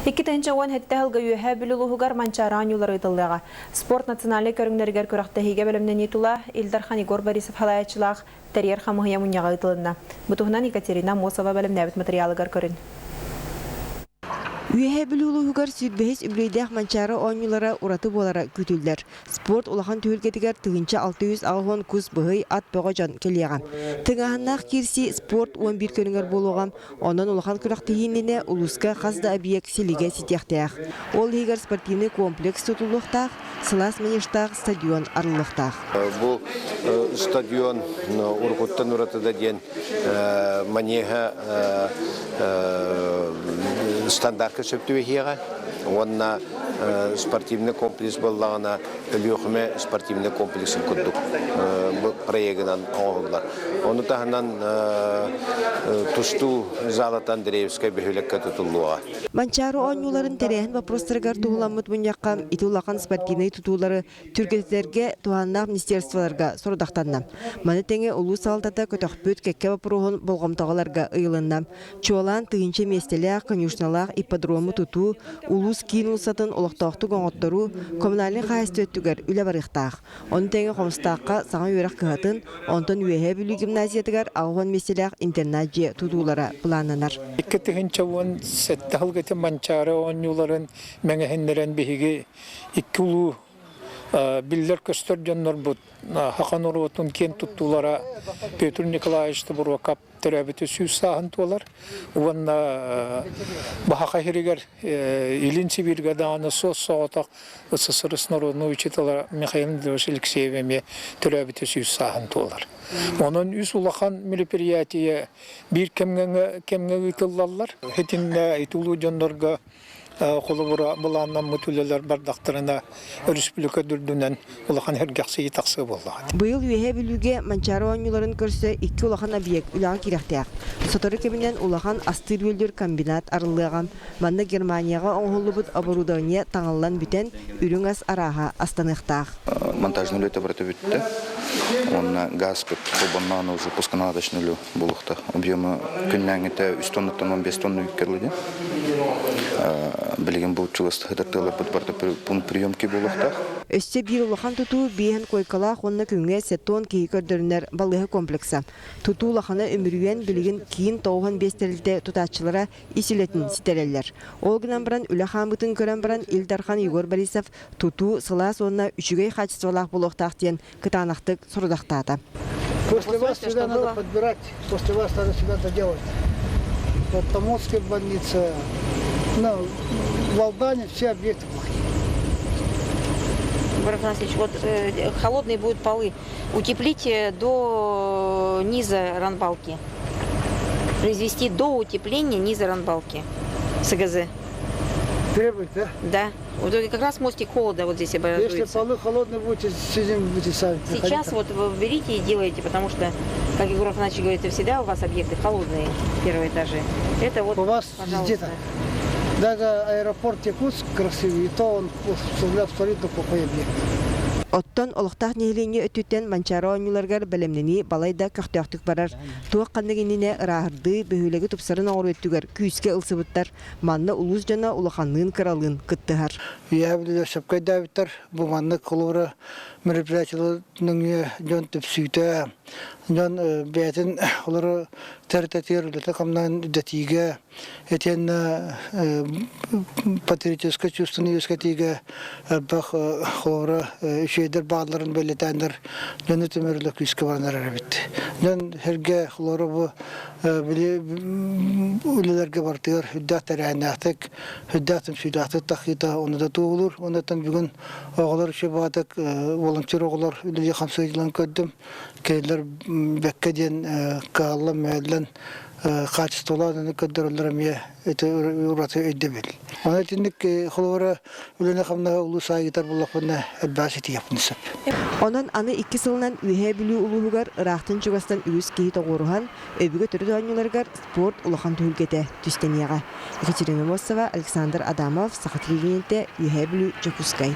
2017 сылга Үөһээ Бүлүү улууһугар Манчаары оонньуулара ыытыллыаҕа. Спорт национальнай көрүҥнэригэр күрэхтэһиигэ бэлэмнэнии тула Ил Дархан Егор Борисов салайааччылаах тэрийэр хамыыһыйа мунньаҕа ыытылынна. Бу туһунан Екатерина Аммосова бэлэмнээбит матырыйаалыгар көрүн. Үөһээ Бүлүү улууһугар сүүрбэһис үбүлүөйдээх Манчаары оонньуулара ураты буолара күүтүллэр. Спорт улахан түһүлгэтигэр 1680 кус быһый, ат бөҕө дьон кэлиэҕэ. Тыҥааһыннаах киирсии спорт 11 көрүҥэр буолуоҕа. Онон улахан күрэхтэһии иннинэ улууска хас да объект силигэ ситиэхтээх. Ол иһигэр спортивнай комплекс тутуллуохтаах, сылаас манежтаах стадион арыллыахтаах. Бу стадион урукуттан уратыта диэн манеһа стандартка сөп түбэһиэҕэ уонна спортивный комплекс буоллаҕына Өлүөхүмэ спортивный комплексын курдук проегынан оҥоһуллар. Ону таһынан тустуу залата Андреевскай бөһүөлэккэ тутуллуоҕа. Манчаары оонньууларын тэрээһин боппуруостарыгар туһуламмыт мунньахха ити улахан спортивнай тутуулары түргэтитэргэ туһааннаах министерстволарга сорудахтанна. Маны тэҥэ улуус салалтата көтөхпүт кэккэ боппуруоһун болҕомтоҕо ыларга ыйылынна. Чуолаан тыһыынча миэстэлээх конюшналаах ипподрому тутуу, улуус киин уулуссатын олохтоохтук оҥотторуу, коммунальнай хаһаайыстыба өттүгэр үлэ барыахтаах. Ону тэҥэ Хомустаахха саҥа үөрэх кыһатын, онтон Үөһээ Бүлүү гимназиятыгар 80 миэстэлээх интернат дьиэ тутуулара былааннанар. 2017 сылга ити Манчаары оонньууларын мэҥэһиннэрэн биһиги икки улуу биллэр-көстөр дьоннорбут саха норуотун киэн туттуулара Петр Николаевич Тобуруокап төрөөбүтэ 100 сааһын туолар уонна Баһаха сиригэр Илин Сибииргэ даҕаны суос-соҕотох СССР народнай учителя Михаил Николаевич Алексеев эмиэ төрөөбүтэ 100 сааһын туолар. Онон үс улахан мероприятие биир кэмҥэ кэмҥэ ыытыллаллар. Итиннэ ити улуу дьоннорго холобура былааннаммыт үлэлэр бардахтарына өрөспүүбүлүкэ үрдүнэн улахан сэргэхсийии тахсыа буоллаҕа. Быйыл Үөһээ Бүлүүгэ Манчаары оонньууларын көрсө икки улахан объект үлэҕэ киирэхтээх. Сотору кэминэн улахан астыыр-үөллүүр комбинат арыллыаҕа. Манна Германияҕа оҥоһуллубут оборудование таҥыллан бүтэн, үрүҥ ас арааһа астаныахтаах. Монтажный үлэтэ барыта бүттэ. Уонна газ холбонноон уже пусконаладочный үлэ буолуохтаах. Объема күннээҥҥитэ 3 тоннаттан 15 тонна үүккэ дылы диэн. Билигин бу чугастыһытар тыаларбыт барыта пункт приемки буолуохтаах. Өссө биир улахан тутуу биэһин куойкалаах уонна күҥҥэ 70 киһи көрдөрүнэр балыыһа комплекса. Тутуу улахана үмүрүйэн билигин киин 95 тэрилтэ тутааччылара ис үлэтин ситэрэллэр. Ол гынан баран үлэ хаамыытын көрөн баран Ил Дархан Егор Борисов тутуу сылаас уонна үчүгэй хаачыстыбалаах буолуохтаах диэн кытаанахтык сорудахтаата. После вас сюда надо подбирать, после вас надо сюда доделать. Вот Томовская больница, ну, в Алдане все объекты плохие. Егор Афанасьевич, вот холодные будут полы. Утеплите до низа ранбалки. Произвести до утепления низа ранбалки. СГЗ. Требует, да? Да. Вот как раз мостик холода вот здесь образуется. Если полы холодные будете, сидим, будете сами. Сейчас вот вы берите и делаете, потому что, как Егор Афанасьевич говорит, всегда у вас объекты холодные, первые этажи. Это вот, У вас везде так. Даже аэропорт Якутск красивый, и то он абсолютно плохой объект. Оттон олохтоох нэһилиэнньэ өттүттэн Манчаары оонньууларыгар бэлэмнэнии балайда көхтөөхтүк барар. Туох ханнык иннинэ ырааһырдыы, бөһүөлэги тупсарын оҥоруу өттүгэр күүскэ ылсыбыттар. Манна улуус дьоно улаханныын-кыралыын кыттыһар. Үөһээ Бүлүүлэр сөпкө өйдөөбүттэр. Бу маннык холобура мероприятиелар нөҥүө дьон түпсүүтэ, дьон бэйэтин олору тэрилтэтигэр үлэтэ хамнаан үрдэтиигэ, итиэннэ патриотическай чувствоны үөскэтиигэ элбэх холобура үчүгэйдэр баалларын бэлиэтээннэр дьону түмэр үлэ күүскэ баран эрэр эбит. Дьон сэргэ холобура бу били үлэлэргэ барытыгар үрдээх тэрээһиннээхтик, үрдээх түмсүүлээхтик тахыыта ону да туоһулуур. Онтон бүгүн оҕолор үчүгэй баҕатык волонтер оҕолор үлэлии хамсыылларын көрдүм. Кинилэр бэккэ диэн кыһаллан, мүһэллэн хаачыстыбалаах үлэни көрдөрөллөр эмиэ ити ураты өйдөбүл. Онон итинник холобура үлэни-хамнаһы улуус аайытар буоллахпына элбэҕи ситиһиэхпин сөп. Онон аны икки сылынан Үөһээ Бүлүү улууһугар ыраахтан-чугастан үгүс киһи тоҕуоруһан, өбүгэ төрүт оонньууларыгар спорт улахан түһүлгэтэ түстэниэҕэ. Екатерина Мосова, Александр Адамов, Саха телевидениетэ, Үөһээ Бүлүү, Дьокуускай.